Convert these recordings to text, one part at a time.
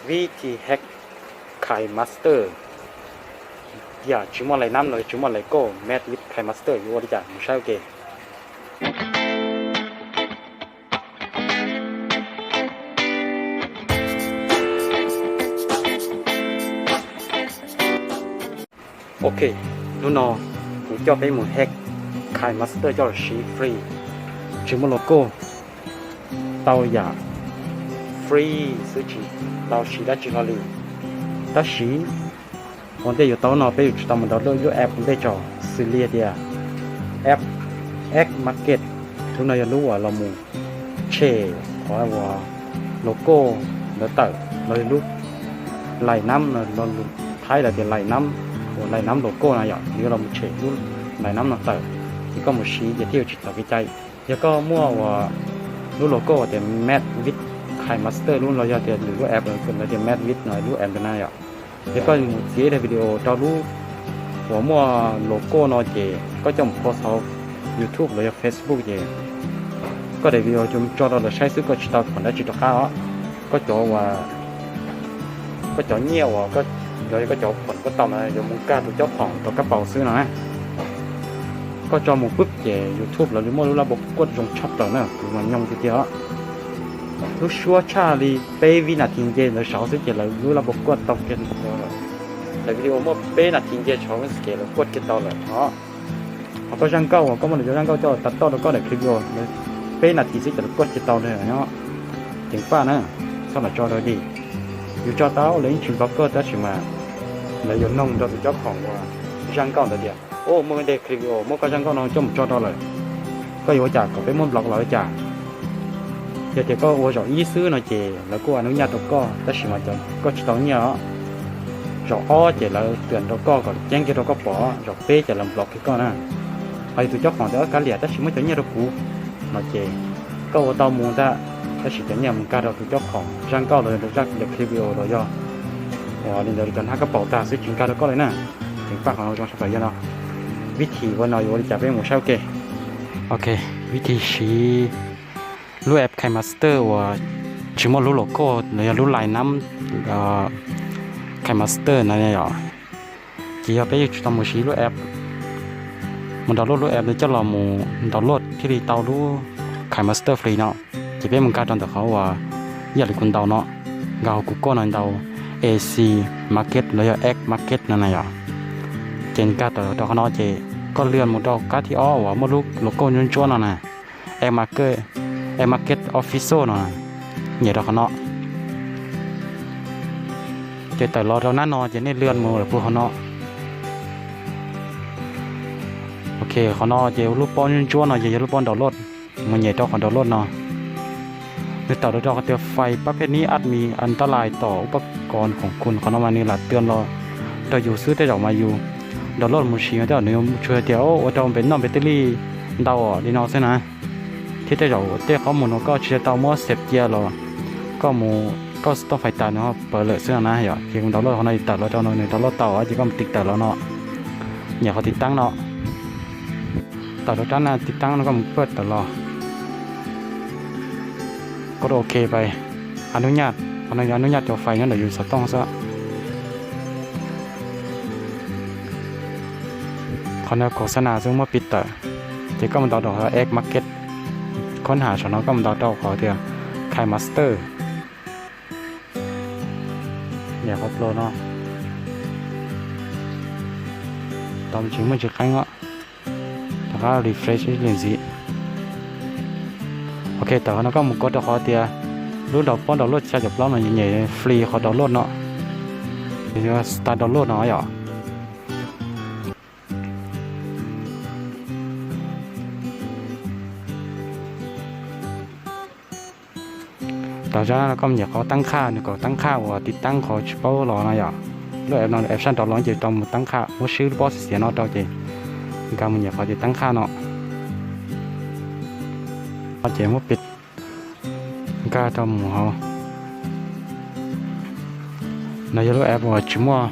Vib thi hack KineMaster, yam tsis muaj lais nab los tsis muaj lais code, made with KineMaster yuav ua li cas mus saib ua ke. Ok, hnub no kuv coj peb mus hack KineMaster coj los siv free, tsis muaj logo, tau yam free xwb tsis tau siv dab tsi hlo li. Tab sis ua ntej yuav tau no peb yuav tsum tau mus download lub app ua ntej tso, xws li tias app X Market, lub no yog lub uas los mus tshem qhov uas logo ntawd tawm los lub lais nab no, Thaib lawv tias lais nab, uas lais nab logo no yom, nws yuav los mus tshem lub lais nab no tawm, ces koj mus siv ces thiaj yuav tsis txhaum kev cai. Yog koj muaj uas lub logo uas tias made with KineMaster lub los yog tias lwm lub app lawv tias made with no lub app ntawd na yom, yog koj mus txiav ib daim video rau lub uas muaj logo no ces koj coj mus post hauv YouTube los yog Facebook ces koj daim video tsuas tso rau lawv saib xwb, koj tsis tau khoom dab tsi rov qab os. Koj cov uas, koj cov nyiaj uas, yog koj cov khoom koj tau na yuav mus nkag rau cob phoom rau kab paus xwb no na. Koj tso mus pub ces YouTube lawv muaj lub lab npau kuaj zoo tshaj plaws na, kuv mas nyoo tiag tiag os. Lub suab tshaj li peb vib nas this nce ntawd saud xwb ces lawv lub lab npau kuaj tau kiag lawm. Daim video muaj peb nas this nce saud ces lawv kuaj kiag tau lawm os. Ho koj zaj nkauj uas koj muaj lwm cov zaj nkauj coj tas toj rau koj daim clip video, peb nas this xwb ces lawv kuaj kiag tau nyob. Ceev faj na, txhob lam tso rau dim. Yus tso tau lawv yeej tsis nplog koj tab sis mas lawv yuav noog rau tus cob phoom uas zaj nkauj ntawd tias, o, muaj ib daim clip video muab koj zaj nkauj no coj mus tso rau lawm, koj yuav ua cas kom peb muab nplog los li cas? Yog tias koj ua zaum ib xwb no ces lawv kuj ua nub nyaj rau koj, tab sis mas koj tsis tau nyiaj os. Zaum ob ces lawv twm rau koj kom ceeb kiag rau koj pom, zaum peb ces lawv nplog kiag koj na. Ho yog tus cob phoom tias, o, kav liam, tab sis muab cov nyiaj rau kuv no ces koj ua tau mus ntag, tab sis cov nyiaj mus nkag rau tus cob phoom zaj nkauj los yog rau zaj clip video los yog uas li ntawd li cov hnab kab paus tag xwb tsis nkag rau koj li na. Ceev faj qhov no zoo sab plaws yog no. Vib thi ua no yuav ua li cas peb mus saib ua ke. Ok, vib thi siv lub app KineMaster uas tsis muaj lub logo los yog lub lais nab KineMaster na yom. Ces yog peb yuav tsum tau mus siv lub app, mus download lub app coj los mus download thiaj li tau lub KineMaster free no. Ces peb mus nkag rau ntawm qhov uas yam li kuv ntaus no, nkag hauv kuv koj no ntaus A C Market los yog X Market no na yom. Ces nkag tawm rau qhov no ces koj lwaj mus rau kab thib ob uas muaj lub logo ntsuab ntsuab no na, X Market, X Market Official no, nyem rau qhov no. Ces tawm los rau nab no ces nej lwaj mus lawm puag qhov no. Ok, qhov no ces lub pob ntsuab ntsuab no ces yog lub pob download, mus nyem rau qhov download no. Nws tawm los rau qhov tias fais pab pej nib admin antalais tom upas kos khoom khun, qhov no mas nws lam twm los rau yus xwb, tej zaum mas yus download mus siv mas tej zaum nws yuav tsuas hais tias ua rau npe noj npe twj lij ntau li no xwb na. Thiab tej zaum tej qhob mus no koj tsis tau muab xev cia los koj mus koj tooj fais tas nws ho pawv lawm xwb no na yom. Ces kuv download qhov no tawm los rau no, nws download tau ces koj mus tiv tawm los no, nyem qhov tiv taab no. Tawm rau rab na tiv taab no koj mus paj tawm los. Koj ok pais, a nub nyaj, qhov no yog a nub nyaj cov fais nyob ntawm yus xov tooj xwb. Qhov no khos xab nas xwb muab piv tawm, ces koj mus ntaus rau qhov X Market, khoob has saum no koj mus ntaus rau qhov tias KineMaster. Nyem qhov plaub no, tau tsis muaj tsis qeeb os. Rov qab refresh ib pliag ntxiv. Ok, tawm qhov no koj mus kov rau qhov tias lub nraum pob download xya caum plaub no, nyem free qhov download no, start download no yom. Tawm zaj no koj mus nyem qhov taab qhaj, nws kom taab qhaj uas tiv taab qhov tsis paub los no yom. Lub app no app sab nraud los ces tau mus taab qhaj, muab swb lub pob xiav xiav no rau ces nkag mus nyem qhov tias taab qhaj no. Ces muab piv nkag rau mus hauv. No yog lub app uas tsis muaj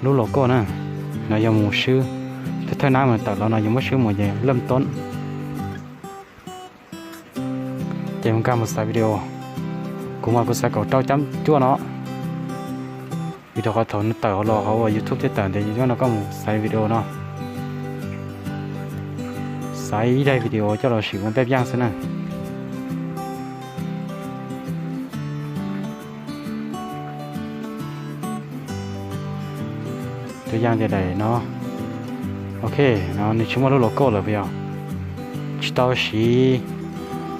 lub logo na, no yog mus swb, thawj thawj nab mus tawm los no yog muab swb mus ces laj toob. Ces mus nkag mus xaiv video, Kuv mas kuv xaiv kaum rau cam cuaj no, vim rau qhov thaum nws tawm los hauv YouTube thiab tawm ntev nyob no koj mus xaiv video no, xaiv ib daim video coj los sim ua npej yaj xwb na. Tus yaj tias daim no, ok, no nws tsis muaj lub logo lawm puas yog? Tsis tau siv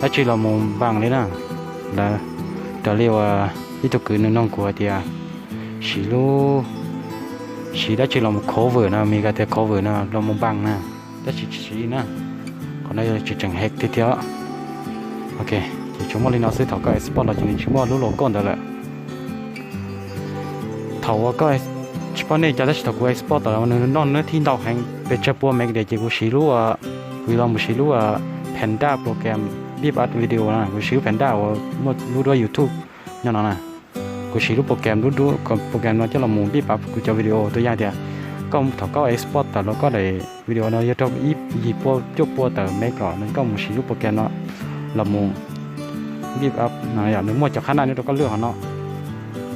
dab tsi los mus npaaj li na. Lawv raws li uas ib tug kwv nws noog kuv hais tias siv lub, siv dab tsi los mus cover no, Meskas tias cover no los mus npaaj na, tab sis tsis siv na. Qhov no yog tseem tseem heev tiag thiab. Ok, ces tsuas muaj li no xwb, thaum koj export los ces nws tsis muaj lub logo ntawd lawm. Thaum uas koj, tsis paub nej cas tab sis thaum kuv export tawm los nws noj nws thib ntau heev, pes tsawg pua megabyte ces kuv siv lub, kuv los mus siv lub Panda program beef up video na, kuv siv lub Panda uas muaj lub duab YouTube nyob no na. Kuv siv lub program, lub program no coj los mus beef up kuv cov video. Tus yaj tias koj thaum koj export tawm los koj daim video no yog rau ib yim pua cuaj pua tawm megabyte los nws koj mus siv lub program no los mus beef up no yom, nws muaj cov qhab naj nyob rau koj lwaj hov no.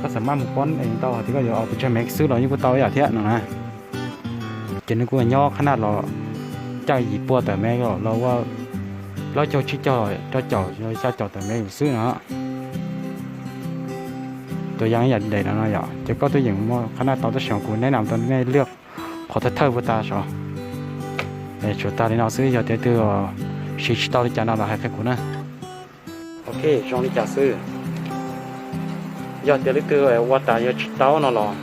Koj xav maj mus pov es tau hais tias koj yuav pes tsawg megabyte xwb los yeej kuj tau ib yam thiab no na. Ces nws kuj nyob qhab naj los caij yim pua tawm megabyte los ua plaub caug tsib caug rau caum xya caum tawm megabyte xwb no. Tus yaj ib yam daim no no yom, ces koj twb yeej muaj qhab naj tau tab sis kuv neb nam tau nej lwaj qhov thawj thawj puas tas sav. Tsuas tas li no xwb, yog tias leej twg siv tsis tau li cas no los hais qhia kuv na. Ok, zoo li cas xwb. Yog tias leej twg ua tas yog tsis tau no los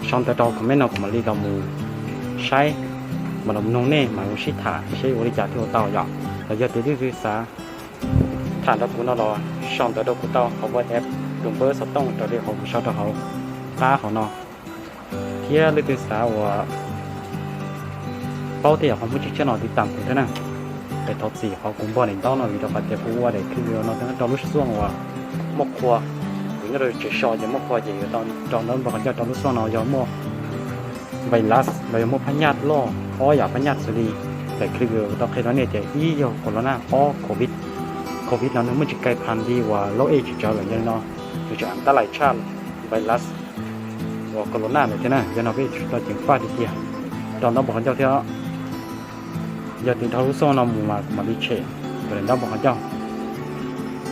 sau ntawv rau comment no kuv mam li los mus saib, mam los mus noog nej mam mus sib tham seb ua li cas thiaj ua tau yom. Los yog tias leej twg xav tham nrog kuv no los sau ntawv rau kuv tau hauv WhatsApp tus npawb xov tooj raws li qhov kuv sau rau hauv qab hauv no. Thiab leej twg xav uas paub tej yam qhov muaj tseeb tshiab no tiv tam kuv thiab na. Es thov txim qhov kuv npog daim ntaub no vim rau qhov tias kuv ua daim clip video no rau lub xuaj uas muaj qhua. Kuv nyob rau tsev so ces muaj qhua ces yuav rau ntaub npog qhov ncauj rau lub xuaj no yog muaj virus los yog muaj phab nyaj loj, ob yam phab nyaj xws li daim clip video kuv tau qhia rau nej tias ib yog corona, ob covid. Covid no nws muaj tsis kai phas li uas lub ej tsis tsawv lawm, yog li no nws tseem tab lais tshaj virus uas corona lawm thiab na. Yog no peb tsis tau ceev faj tiag tiag, rau ntaub npog qhov ncauj thiab. Yog tias dhau lub xuaj no mus mas kuv mam li tshem kuv daim ntaub npog qhov ncauj.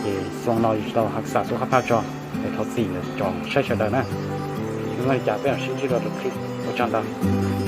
Ces xuaj no yus tsis tau hav xam xub qab phaj tso, es thov txim ntawm cov saib sawv daws na. Nyob li cas peb mam sib ntsib dua rau clip, ua tsaug ntau.